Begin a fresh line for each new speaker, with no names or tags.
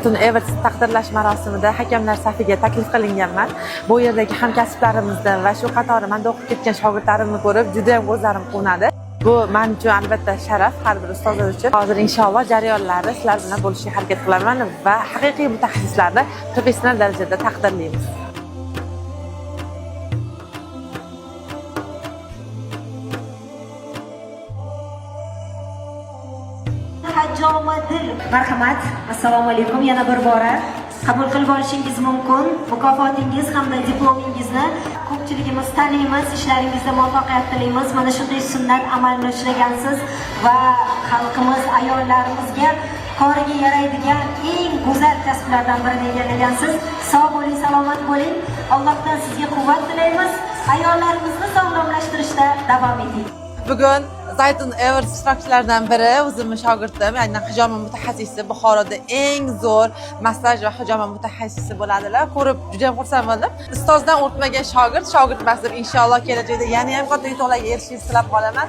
Zaytun Awards taqdirlash marosimida hakamlar safiga taklif qilinganman. Bu yerdagi hamkasblarimizni va shu qatori manda o'qib ketgan shogirdlarimni ko'rib juda ham ko'zlarim quvnadi. Bu men uchun albatta sharaf, har bir ustozlar uchun. Hozir inshaalloh jarayonlarni sizlar bilan bo'lishga harakat qilaman va haqiqiy mutaxassislarni professional darajada taqdirlaymiz.
Hajjomadil, marhamat. Assalomu alaykum yana bir bora. Qabul qilib olishingiz mumkin mukofotingiz hamda diplomingizni. Ko'pchiligimiz taniymiz, ishlaringizda muvaffaqiyat tilaymiz. Mana shunday sunnat amalni ushlagansiz va xalqimiz, ayollarimizga koriga yaraydigan eng go'zal kasblardan birini egallagansiz. Sog' bo'ling, salomat bo'ling. Allohdan sizga quvvat tilaymiz. Ayollarimizni sog'lomlashtirishda davom eting.
Bugun Zaytun Awards ishtirokchilaridan biri o'zimni shogirdim, ya'ni hijoma mutaxassisi, Buxoroda eng zo'r massaj va hijoma mutaxassisi bo'ladilar. Ko'rib juda ham xursand bo'ldim. Ustozdan o'tmagan shogird shogird emas deb inshaalloh kelajakda yana ham katta yutuqlarga erishishingizni tilab qolaman.